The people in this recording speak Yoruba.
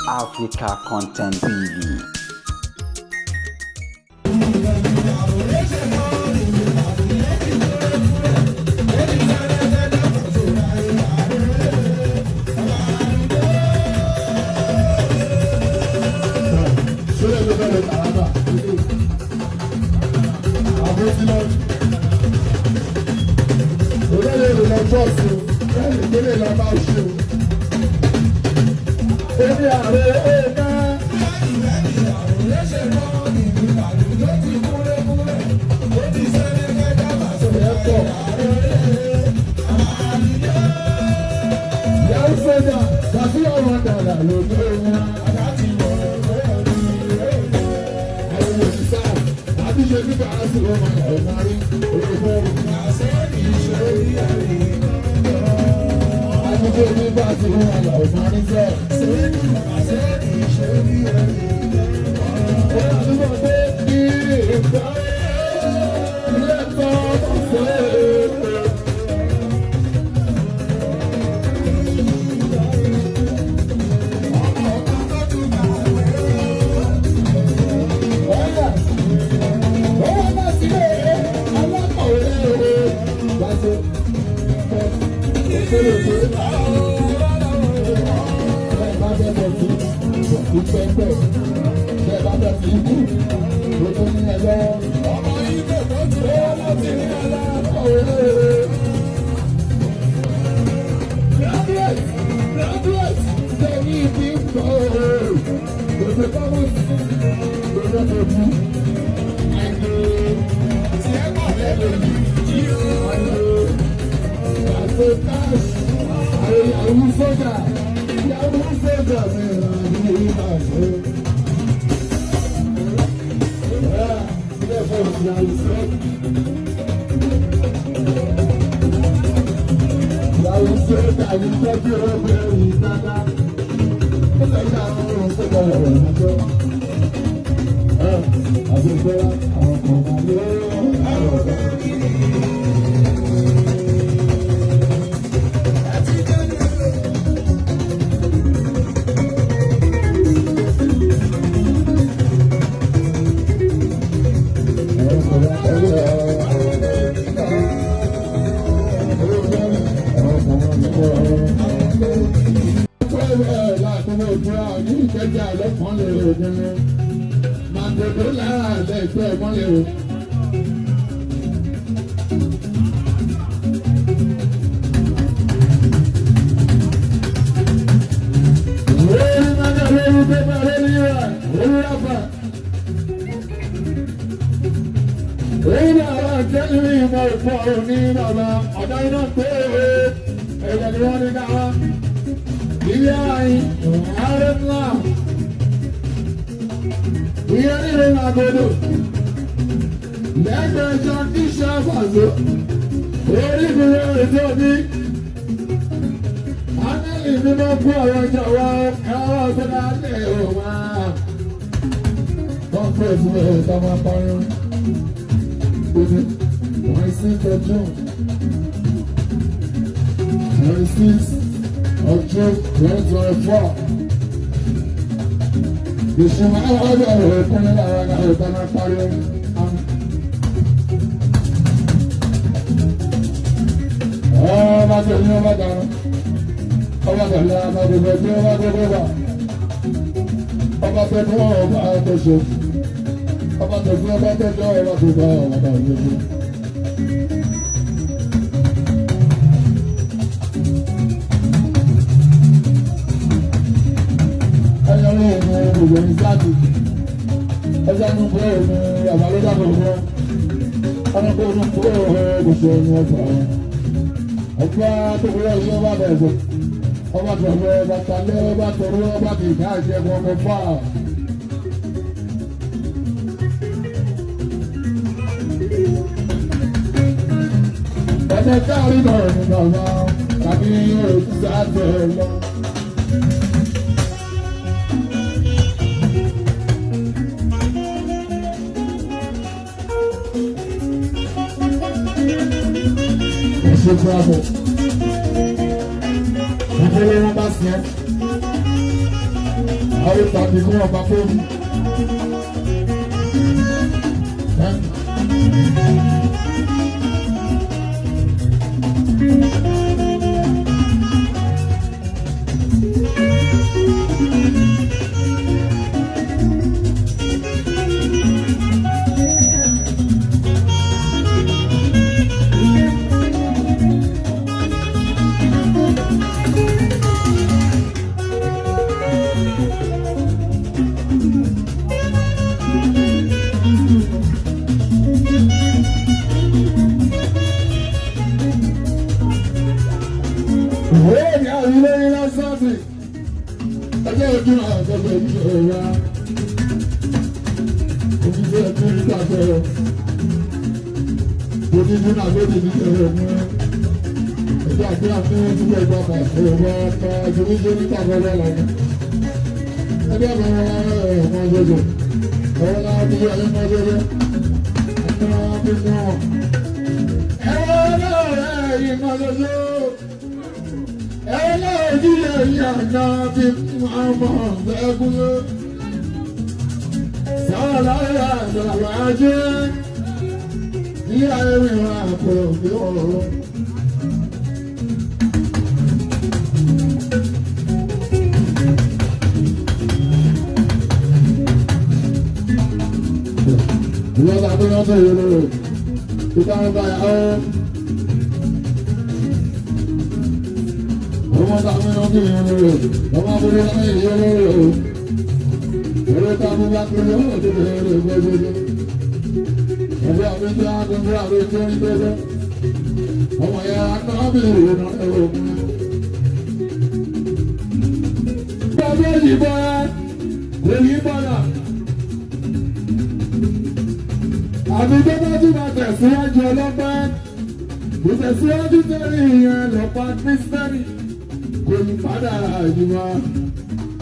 Africa Content TV. Àwọn ìtàkì fún ọba fóònù. Ìwé ní àwọn ilé ńlá sáàtì. Ẹjọ́ ojú àgbẹ̀gbẹ̀ ìṣòro wa. Òṣìṣẹ́ ẹ̀kú nígbà sọ̀rọ̀. Onídùú náà ló ti sọ̀rọ̀ mú. Ẹjọ́ àti àfihàn tí wọ́n gbà pàṣẹ wá ká ìṣòro nígbà sọ̀rọ̀ lọ́nà. Ẹjọ́ àwọn ọmọ ṣoṣo. Ọwọ́ náà ti yọ ọmọ ṣoṣo. Ẹ̀wọ̀n náà rẹ̀ yìí mọ́ ṣoṣo ẹlẹ́ẹ̀dílé yàrá bí ọmọ ẹ̀gúnlé. Sọ̀rọ̀ àgbàlá ajé ní ayé wa kò bí ọ̀rọ̀. Ìwọ́n ta bí wọ́n tó yẹ lóore, ìtàn bá yà ọ́. Ọmọ tàbí ọdún yẹn lóore, ọmọ abúlé náà yẹn lóore o. Eré tàbí bá kiri ọ̀rọ̀ tó bẹ̀rẹ̀ lóore gbẹ́gbẹ́gbẹ́. Ẹ̀fọ́ àbí tí a kún fún àbí tí ó ń gbẹ́gbẹ́. Ọmọ yẹn aná bí ìwé náà ẹ̀rọ òkun. Bàbá yìí bọ́ ẹ, kò ní bọ́lá. Àbí tó bá tún máa tẹ̀síwájú ọlọ́pẹ́. Ìtẹ̀síwájú tẹ̀lé ìyẹn lọ́pàá kírísítẹ́nì kò ní padà ìwà.